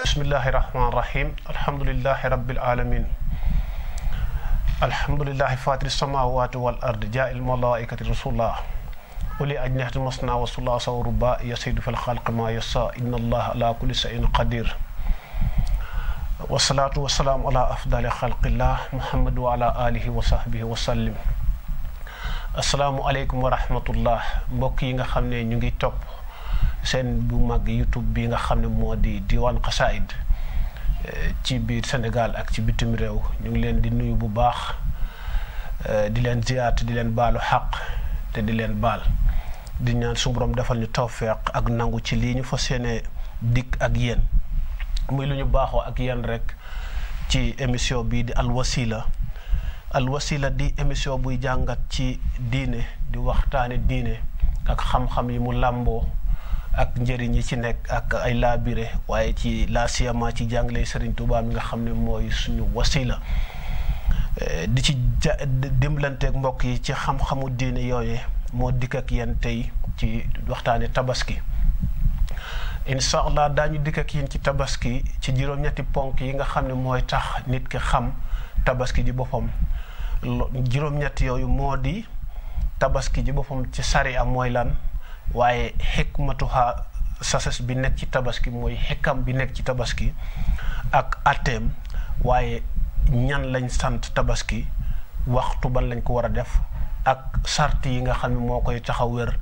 bismillahi rahmani rahim alhamdulillahi rabbil alamin alhamdulillahi fatiri samawati wal ardi ja'il malaikati rasulullah uli ajnihati masna wa sulasa wa ruba yasidu fil khalqi ma yasa inna allaha ala kulli shay'in qadir wassalatu wassalamu ala afdali khalqillah muhammad wa ala alihi wa sahbihi wa sallim. Assalamu alaykum wa rahmatullah. Mbokk yi nga xamne ñu ngi top seen bu mag YouTube bi nga xamne modi Diwan Xasaayid ci biir Sénégal ak ci bitim réew ñu ngi leen di nuyu bu baax di leen ziyaat di leen baalu xaq te di leen baal di ñaan su borom defal ñu tawfiq ak nangu ci lii ñu fas yéene dikk ak yéen muy lu ñu baaxoo ak yéen rek ci émission bii di Al Wasila di émission buy jàngat ci diine di waxtaane diine ak xam-xam yi mu làmboo ak njëriñ yi ci nekk ak ay laabire waaye ci la siyama ci jàngale Serigne Touba mi nga xam ne mooy suñu wasila di ci dimbalanteeg mbokk yi ci xam-xamu diine yooye moo dikk ak yéen tey ci waxtaane tabaski. Insha Allah daañu dikk ak yéen ci tabaski ci juróom-ñetti ponk yi nga xam ne mooy tax nit ki xam tabaski ji boppam. Juróom-ñetti yooyu moo di tabaski ji boppam ci sariya mooy lan waaye xikmatuha sasas bi nekk ci tabaski mooy xikam bi nekk ci tabaski ak ateem waaye ñan lañ sant tabaski waxtu ban lañ ko war a def ak sart yi nga xam ne moo koy taxaw wér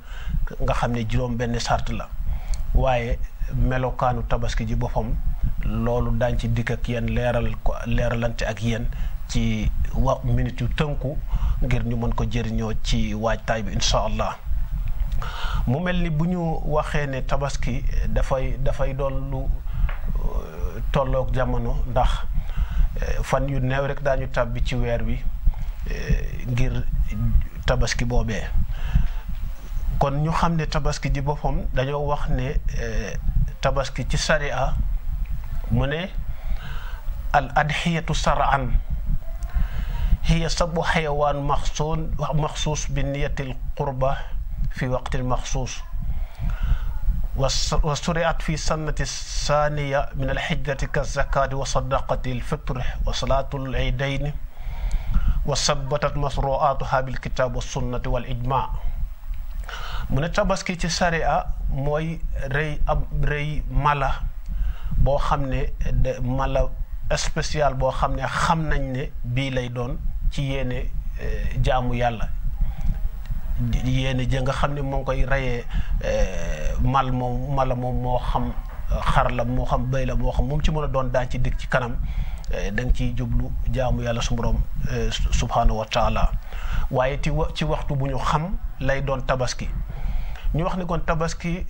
nga xam ne juróom benn sart la waaye melokaanu tabaski ji boppam loolu daañ ci dikk ak yéen leeralante ak yéen ci minute yu tënku ngir ñu mën ko jëriñoo ci waajtaay bi insha Allah. mu mel ni bu ñu waxee ne tabaski dafay doon lu tolloog jamono ndax fan yu néew rek daañu tàbbi ci weer wi ngir tabaski boobee kon ñu xam ne tabaski ji boppam dañoo wax ne tabaski ci sariya mu ne al adhiyatu sar'an hiya sabu xayawaan maxsuus bi niyatil qurba في وقت المخصوص وسرعت في سنة الثانية من الحجة كالزكاة وصدقة الفطر وصلاة العيدين وثبتت مشروعاتها بالكتاب والسنة والإجماع. من تباسكي ci sariya mooy rey mala boo xam ne mala spécial boo xam ne xam nañ ne bii lay doon ci yéene jaamu yàlla yéene ja nga xam ne moo ngi koy reyee mala moom moo xam xar la moo xam béy la moo xam moom ci mën a doon daan ci dikk ci kanam da nga ciy jublu jaamu yàlla su borom subhanahu wa taala waaye ci waxtu bu ñu xam lay doon tabaski ñu wax ni kon tabaski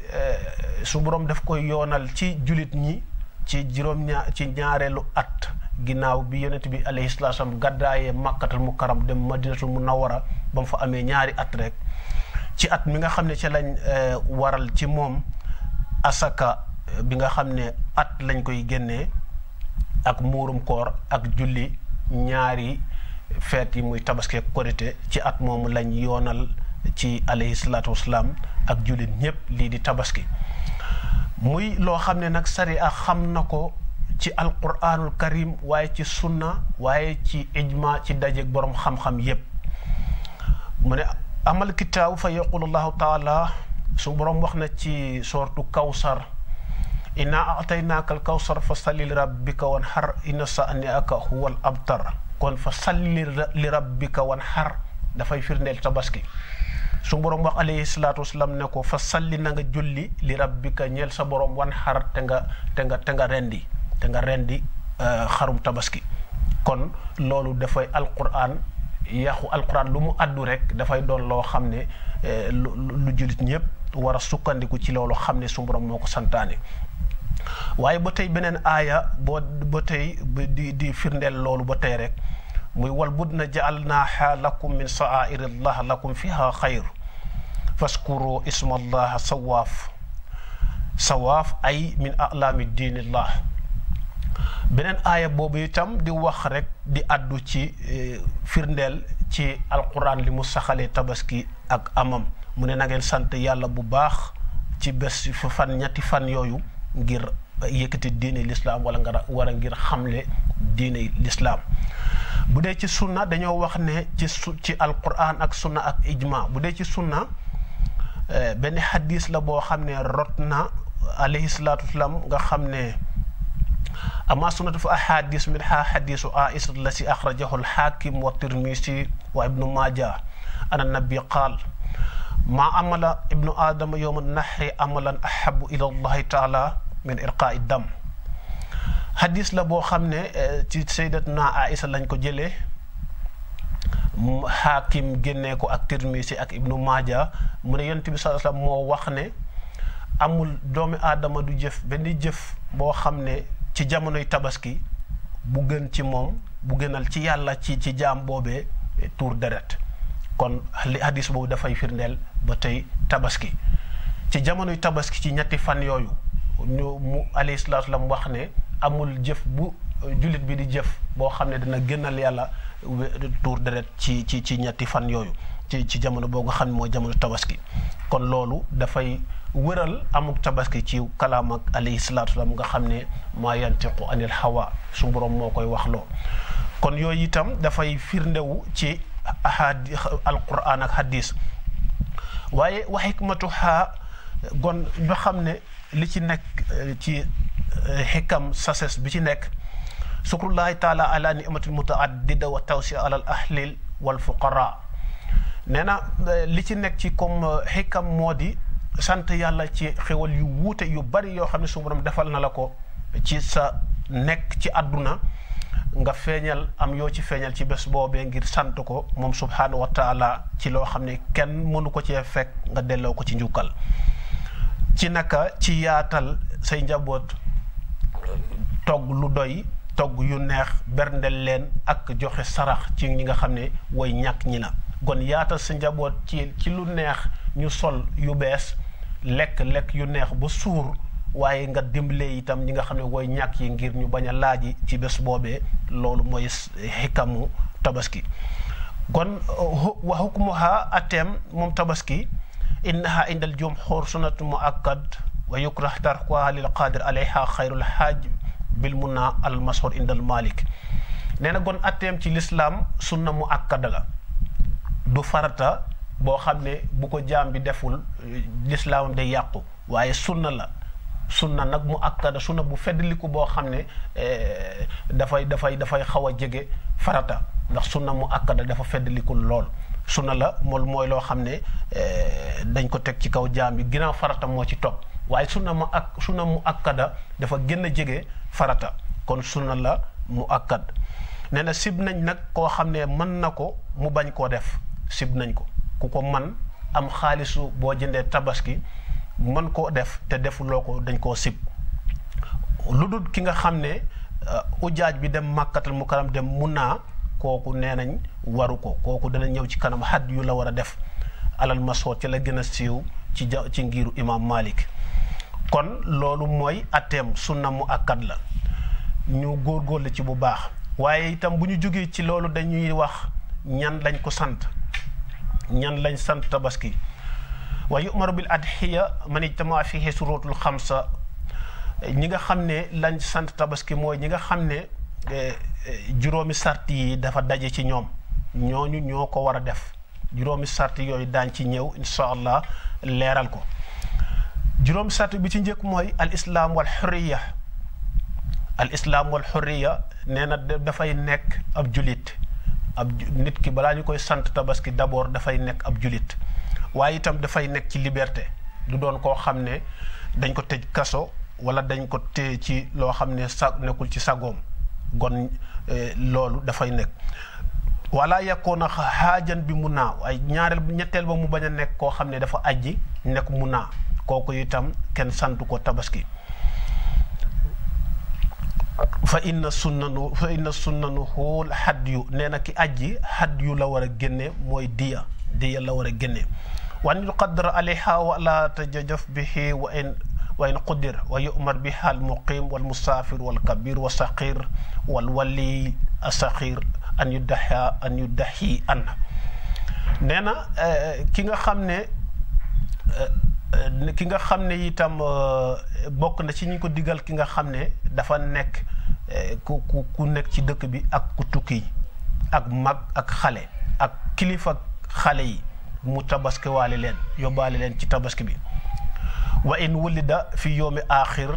su borom daf koy yoonal ci julit ñi ci ci ñaareelu at ginnaaw bi yonent bi alayhi salaatu salaam gàddaayee Makkatul Mukarram dem Madinatul Munawwara ba mu fa amee ñaari at rek ci at mi nga xam ne ci lañ waral ci moom asaka bi nga xam ne at lañ koy génnee ak muurum koor ak julli ñaari feet yi muy tabaski ak korite ci at moomu lañ yoonal ci alayhi salaatu wasalaam ak jullit ñépp lii di tabaski muy loo xam ne nag sariya xam na ko ci alquranul karim waaye ci sunna waaye ci ijma ci dajeeg borom xam-xam yépp mu ne amal kitaabu fa yaqulu allahu taala su borom wax na ci sortu kawsar inna a'taynaaka al kawsar fa salli li rabbika wanhar inna shani'aka huwal abtar kon fa salli li rabbika wanhar dafay firndeel tabaski su borom wax alayhi salaatu wasalaam ne ko fa salli na nga julli li rabbika ñeel sa borom wanhar te nga rendi xarum tabaski kon loolu dafay alquran yaxu alquran lu mu addu rek dafay doon loo xam ne lu julit ñëpp war a sukkandiku ci loolu xam ne su borom moo ko santaane waaye ba tey beneen aaya ba tey di firndeel loolu ba tey rek muy wal budna ja'alnaahaa lakum min sha'aa'irillah lakum fiha xayr faskuru ismallaha sawaaf ay min a'laami diinillah. beneen aaya boobu itam di wax rek di addu ci firndeel ci alquran li mu saxalee tabaski ak amam mu ne na ngeen sant yàlla bu baax ci bés fan ñetti fan yooyu ngir yëkkati diine lislaam wala nga war a ngir xamle diine lislaam. bu dee ci sunna dañoo wax ne ci alquran ak sunna ak ijma. bu dee ci sunna benn xadis la boo xam ne rot na alayhi salaatu wasalaam nga xam ne أما سنة أحاديث منها حديث عائشة الذي أخرجه الحاكم والترمذي وابن ماجه أن النبي قال ما عمل ابن آدم يوم النحر عملا أحب إلى الله تعالى من إلقاء الدم. حديث لا بو خامني ci سيدتنا عائشة lañ ko jëlé حاكم génné ko ak Tirmisi ak Ibn Majah mu ne Yonent bi sallallahu alayhi wasallam moo wax ne amul doomi aadama du jëf benn jëf boo xam ne ci jamonoy tabaski bu gën ci moom bu gënal ci yàlla ci jaam boobee tuur deret. kon hadis boobu dafay firndeel ba tey tabaski ci jamonoy tabaski ci ñetti fan yooyu ñu mu alayhi salaatu salaam wax ne amul jëf bu jullit bi di jëf boo xam ne dina gënal yàlla tuur deret ci ñetti fan yooyu ci jamono boo nga xam ne mooy jamono tabaski. kon loolu dafay wëral amuk tabaski ci kalaam ak alayhi salaatu salaam nga xam ne maa yantiqu anil hawa su borom moo koy waxloo. kon yooyu itam dafay firndewu ci alquran ak hadis. waaye wa hikmatuha gon ñu xam ne li ci nekk ci xikam sases bi ci nekk sukrullahi taala ala ni'matil mutaaddida wa tawsi ala al ahlil wal fuqara. nee na li ci nekk ci comme xikam moo di sant yàlla ci xewal yu wuute yu bari yoo xam ne su borom defal na la ko ci sa nekk ci àdduna nga feeñal am yoo ci feeñal ci bés boobee ngir sant ko moom subhaanahu wa taala ci loo xam ne kenn mënu ko cee fekk nga delloo ko ci njukkal. ci naka ci yaatal say njaboot togg lu doy togg yu neex berndel leen ak joxe sarax ci ñi nga xam ne way ñàkk ñi la. kon yaatal sa njaboot ci lu neex ñu sol yu bees lekk yu neex ba suur waaye nga dimbale itam ñi nga xam ne way ñàkk yi ngir ñu bañ a laaji ci bés boobee loolu mooy xikamu tabaski. kon wa hukmuha atem moom tabaski innaha indal jumhur sunnatu muakkad wa yukrah tarkuha lil qadir alayha xayrul haaj bil munna al mashhur indal malik. nee na kon atem ci l'islam sunna muakkada la du farata boo xam ne bu ko jaam bi deful lislaamam day yàqu waaye sunna la. sunna nag mu akkada sunna bu feddliku boo xam ne dafay xaw a jege farata ndax sunna mu akkada dafa feddliku lool. sunna la moom mooy loo xam ne dañ ko teg ci kaw jaam bi ginnaaw farata moo ci topp waaye sunna mu akkada dafa gën a jege farata kon sunna la mu akkad. nee na sib nañ nag koo xam ne mën na ko mu bañ koo def sib nañ ko ku ko man am xaalisu boo jëndee tabaski mën koo def te defuloo ko dañ koo sib. lu dul ki nga xam ne ujaaj bi dem màkkatal mukarram dem Munna kooku nee nañ waru ko kooku dana ñëw ci kanam xadd yu la war a def alal masoot ci la gën a siiw ci ngiru imam Malik. kon loolu mooy ateem sunna mu akkad la ñu góorgóorlu ci bu baax. waaye itam bu ñu jógee ci loolu dañuy wax ñan lañ ko sant ñan lañ sant tabaski. wa yu'maru bil adhiya man ijtama fihi surutul xamsa. ñi nga xam ne lañ sant tabaski mooy ñi nga xam ne juróomi sart yi dafa daje ci ñoom ñooñu ñoo ko war a def. juróomi sart yooyu daañ ci ñëw insha allah leeral ko. juróomi sart bi ci njëkk mooy al islam wal hurriya. al islam wal hurriya nee na dafay nekk ab julit nit ki balaa ñu koy sant tabaski d'abord dafay nekk ab julit waaye itam dafay nekk ci liberté du doon koo xam ne dañ ko tëj kaso wala dañ ko téye ci loo xam ne nekkul ci sagoom gon loolu dafay nekk. wala yakkoona xaajan bi Munna ay ñetteel ba mu bañ a nekk koo xam ne dafa ajji nekk Munna kooku itam kenn santu ko tabaski. fa inna sunnanu xool xadd yu nee na ki ajji xadd yu la war a génne mooy diya la war a génne. وأن يقدر عليها ولا تججف به وإن قدر ويؤمر بها المقيم والمسافر والكبير والصغير والولي الصغير أن يدحي عنه نينا كيغا خامني itam bokk na ci ñi ko digal ki nga xamne dafa nek ku nek ci dëkk bi ak ku tukki ak mag ak xale ak kilifa xale yi mu tabaski walé len yobale len ci tabaski bi wa in wulida fi yawmi akhir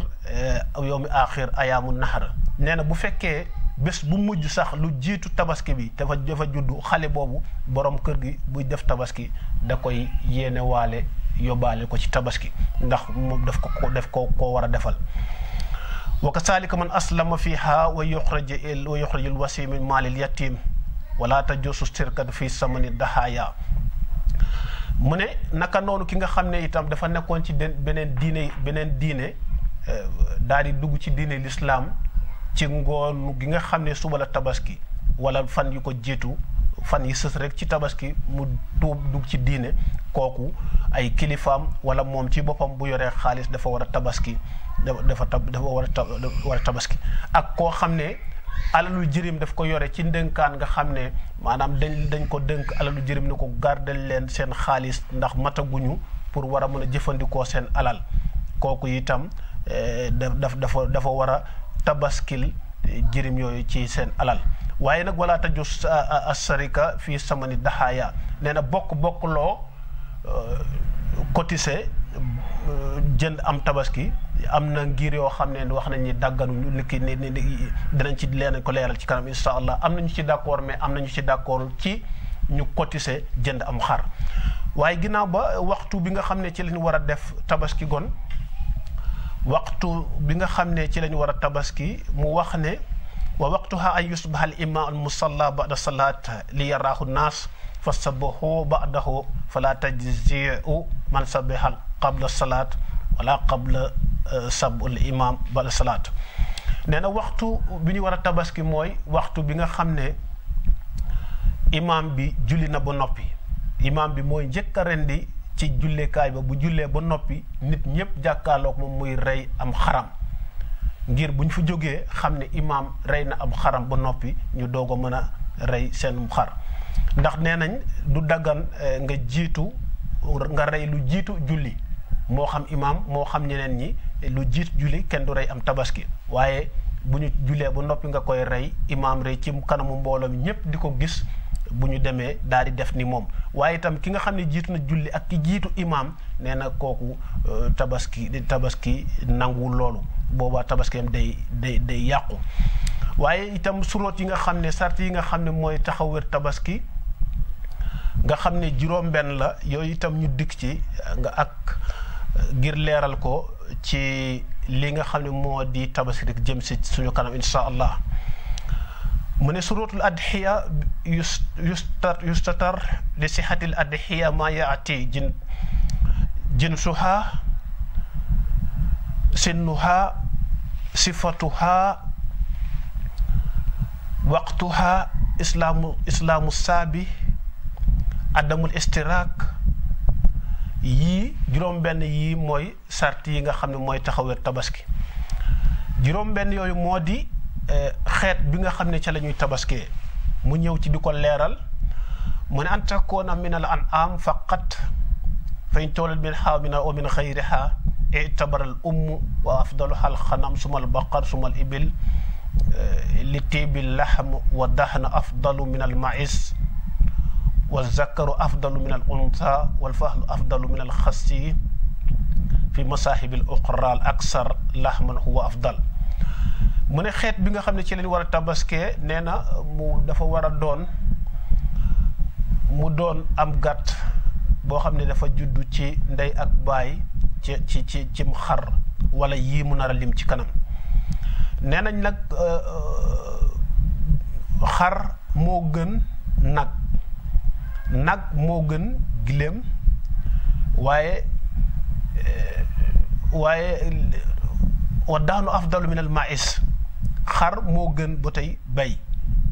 ayamun nahr neena bu fekke bes bu mujj sax lu jitu tabaski bi dafa juddu xale bobu borom kër gi buy def tabaski da koy yene walé yobale ko ci tabaski ndax mu def ko wara defal wa kasalika man aslama fiha wa yukhrij al wasi min mal al yatim wala tajussu shirkat fi samani dahaya mune naka nonu ki nga xamne itam dafa nekkon ci benen diine daali dugg ci diine l'islam ci ngoon gi nga xamne suba la tabaski wala fan yu ko jitu fan yi sës rek ci tabaski mu dugg ci diine koku ay kilifam wala mom ci bopam bu yoré xaliss dafa wara tabaski dafa wara tabaski ak ko xamne alalu jirim daf ko yoré ci ndenkan nga xamne manam dañ ko denk alalu jirim nako gardel len sen xaliss ndax mataguñu pour wara mëna jëfëndiko sen alal koku itam dafa wara tabaskil jirim yoy ci sen alal waye nak wala tajus as-sarika fi samani dahaya neena bok lo cotisé jënd am tabaski amna ngir yo xamne wax nañ ni daganu liki dinañ ci leen ko leral ci kanam inshallah amna ñu ci d'accord mais amna ñu ci d'accord ci ñu cotisé jënd am xar waye ginaaw ba waxtu bi nga xamne ci lañ wara def tabaski gon waxtu bi nga xamne ci lañ wara tabaski mu wax ne wa waqtuha ay yusbah al imam al musalla ba'da salat li yarahu an-nas fasabahu ba'dahu fala tajzi'u man sabaha qabla salat wala qabla sabul imam ba'da salat neena waxtu biñu wara tabaski moy waxtu bi nga xamne imam bi julli na ba nopi imam bi moy jekk rendi ci julle kay ba bu julle ba nopi nit ñepp jakkalok mom muy rey am xaram ngir buñ fu joggé xamné imam reyna am xaram ba nopi ñu dogo mëna rey sen xar ndax nenañ du dagan nga jitu nga rey lu jitu julli mo xam imam mo xam ñeneen ñi lu jitu julli ken du rey am tabaski waye buñu julle ba nopi nga koy rey imam rey ci kanamu mbolom ñepp diko gis buñu démé daal di def ni mom waye tam ki nga xamni jitu na julli ak ki jitu imam néna koku tabaski nangul lolu boba tabaskem day yaqku waye itam surot yi nga xamne sart yi nga xamne moy taxawër tabaski nga xamne juroom ben la yoy itam ñu dik ci nga ak ngir leral ko ci li nga xamne modi tabaski rek jëm ci suñu kanam inshallah من سورة الأضحية يستتر لصحة الأضحية ما يأتي جنسها سنها صفتها وقتها إسلام السابي عدم الاشتراك يي جروم بن يي موي سارتي nga xamne moy taxawé tabaski juroom ben yoyu modi xet bi nga xamne ci lañuy tabaské mu ñew ci diko léral mu ne antakuna min al an'am faqat fa in tawlad min hawmina wa min khayriha i'tabar al wa afdaluha al khanam suma al baqar suma al ibil litibil lahm wa dahna afdalu min al ma'iz والذكر أفضل من الأنثى والفهل أفضل من الخصي في مصاحب الأخرى الأكثر لحما هو أفضل من خيت بيغا خامني سي لاني ورا تاباسكي نينا مو دا فا ورا دون مو دون ام غات بو خامني دا فا جودو سي ndey ak baay ci xar wala yi mu nara lim ci kanam nenañ nak xar mo gën nak mo gën gilem waye wadanu afdalu min al ma'is xar mo gën bu tay bay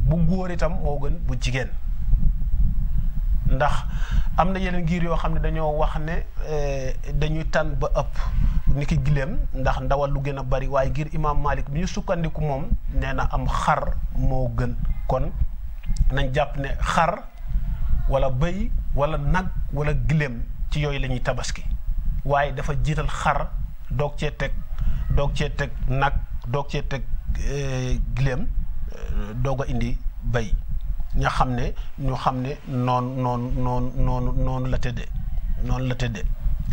bu goor itam mo gën bu jigen ndax am na yeneen ngir yoo xam ne dañoo wax ne dañuy tànn ba ëpp ni ki gileem ndax ndawal lu gën a bari waaye ngir imam Malik bi ñu sukkandiku moom nee na am xar moo gën kon nañ jàpp ne xar wala bëy wala nag wala gileem ci yooyu la ñuy tabaski waaye dafa jiital xar doog cee teg nag doog cee teg gileem doog a indi bëy ñu xam ne noonu la tëddee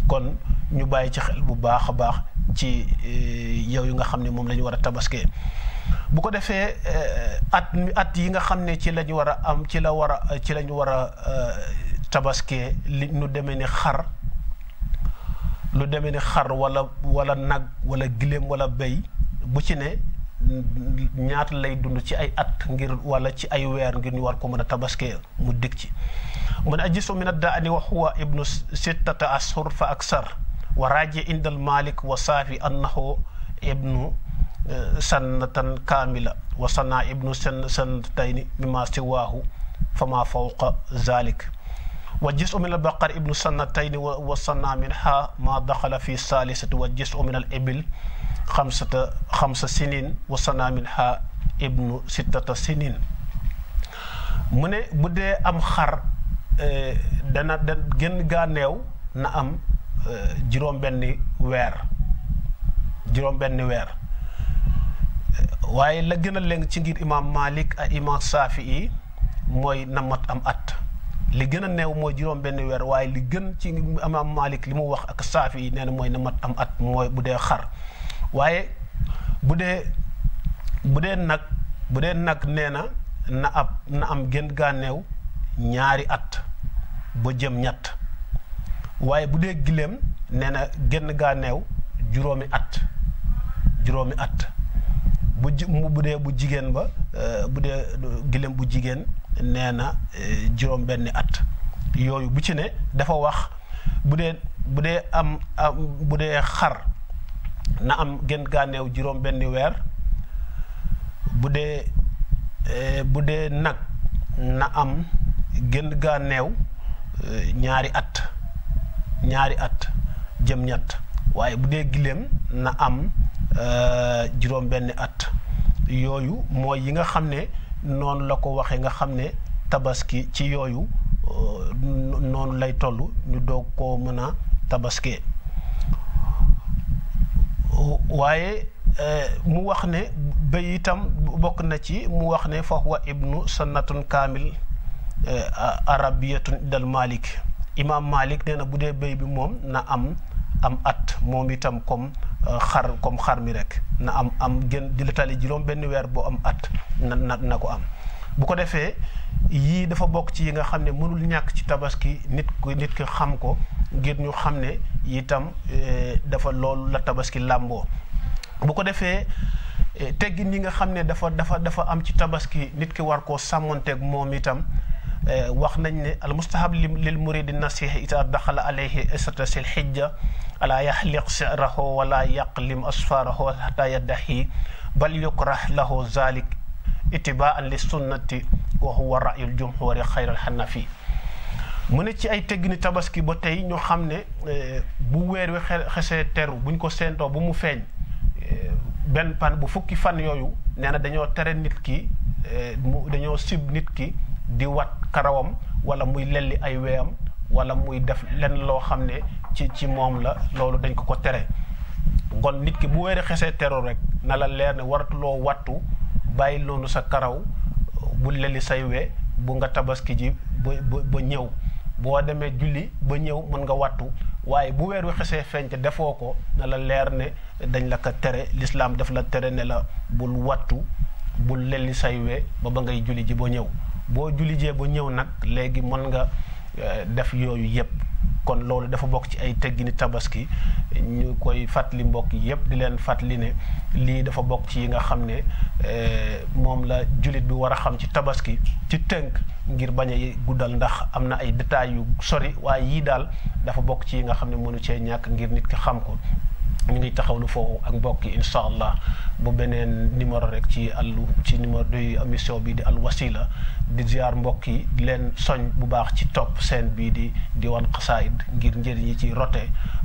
kon ñu bàyyi ci xel bu baax a baax ci yow yu nga xam ne moom la ñu war a tabaskee bu ko defee at yi nga xam ne ci la ñu war a am ci la ñu war a tabaskee li nu demee ni xar wala nag wala giléem wala béy bu ci ne ñaata lay dund ci ay at ngir wala ci ay weer ngir ñu war ko mën a tabaskee mu dikk ci mu ne ajisu min ad-da'ni wa huwa ibnu 6 ashhur fa aksar wa raji indal malik wa saafi annahu ibnu sanatan kaamila wa sana ibnu sanatayni mimma siwaahu fama fawqa zalik wa jisu min al-baqar ibnu sanatayni wa sana minha ma daxala fi salisati wa jisu min al-ibil xamsa sinin wa sana minha ibnu 6 sinin mu ne bu dee am xar dana gën gaa neew na am juróom-benni weer waaye la gën a leng ci ngir imam Malik ak imam Safii mooy na mat am at li gën a neew mooy juróom-benni weer waaye li gën ci imam Malik li mu wax ak Safii nee na mooy na mat am at mooy bu dee xar waaye bu dee nag nee na am gën gaa neew ñaari at ba jëm ñett waaye bu dee gileem nee na gën gaa neew juróomi at bu dee bu jigéen ba bu dee gileem bu jigéen nee na juróom-benni at yooyu bu ci ne dafa wax bu dee xar na am gën gaa neew juróom-benni weer bu dee nag na am gën gaa neew ñaari at jëm ñett waaye bu dee gileem na am juróom-benni at yooyu mooy yi nga xam ne noonu la ko waxee nga xam ne tabaski ci yooyu noonu lay toll ñu doog koo mën a tabaskee waaye mu wax ne béy itam bokk na ci mu wax ne fa huwa ibnu sanatun kaamil arabiyatun dal Malik imam Malik nee na bu dee béy bi moom na am at moom itam comme xar mi rek na am gën di la tali juróom-benni weer boo am at na ko am bu ko defee yii dafa bokk ci yi nga xam ne mënul ñàkk ci tabaski nit ki xam ko ngir ñu xam ne itam dafa loolu la tabaski làmboo bu ko defee teggin yi nga xam ne dafa am ci tabaski nit ki war koo sàmmonteeg moom itam wax nañ ne al mustahab lil muridi nasiha ita daxala alayhi isata sil xijja ala yaxliq sirahu wala yaqlim asfarahu xata yaddahi bal yukrah lahu zalik itibaan li sunnati wa huwa ra'yul jumhuri xayral xanafi mu ne ci ay teggini tabaski ba tey ñu xam ne bu weer wi xesee teru buñ ko seentoo bu mu feeñ benn pan bu fukki fan yooyu nee na dañoo tere nit ki dañoo sib nit ki di wat karawam wala muy lelli ay weyam wala muy def lenn loo xam ne ci moom la loolu dañ ko tere kon nit ki bu weeri xesee teru rek na la leer ne waratuloo wattu bàyyi loonu sa karaw bu lelli say we bu nga tabaski ji ba ñëw boo demee julli ba ñëw mën nga wattu waaye bu weer wi xesee feeñ te defoo ko na la leer ne dañ la ko tere l'islam daf la tere ne la bul wattu bul lelli say we ba ngay julli ji ba ñëw boo julli jee ba ñëw nag léegi mën nga def yooyu yëpp kon loolu dafa bokk ci ay teggini tabaski ñu koy fàttali mbokk yëpp di leen fàttali ne lii dafa bokk ci yi nga xam ne moom la jullit bi war a xam ci tabaski ci tënk ngir bañ a guddal ndax am na ay détails yu sori waaye yii daal dafa bokk ci yi nga xam ne mënu cee ñàkk ngir nit ki xam ko ñu ngi taxawlu foofu ak mbokk yi incha allah bu beneen numéro rek ci numéro de émission bi di Al Wasila di ziar mbokk yi di leen soñ bu baax ci topp seen bii di Diwane Xasaayid ngir njëriñ yi ci rote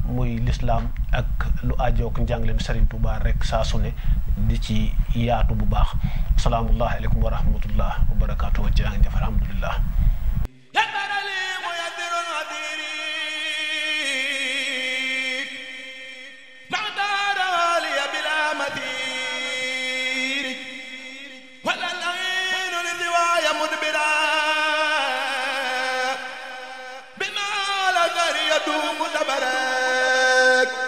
muy lislaam ak lu aajook njàngaleem Serigne Touba rek saa su ne di ci yaatu bu baax asalaamullahi aleykum wa rahmatullah wa barakaatu wa jaa ngi jëf alhamdulillah دوم دبرا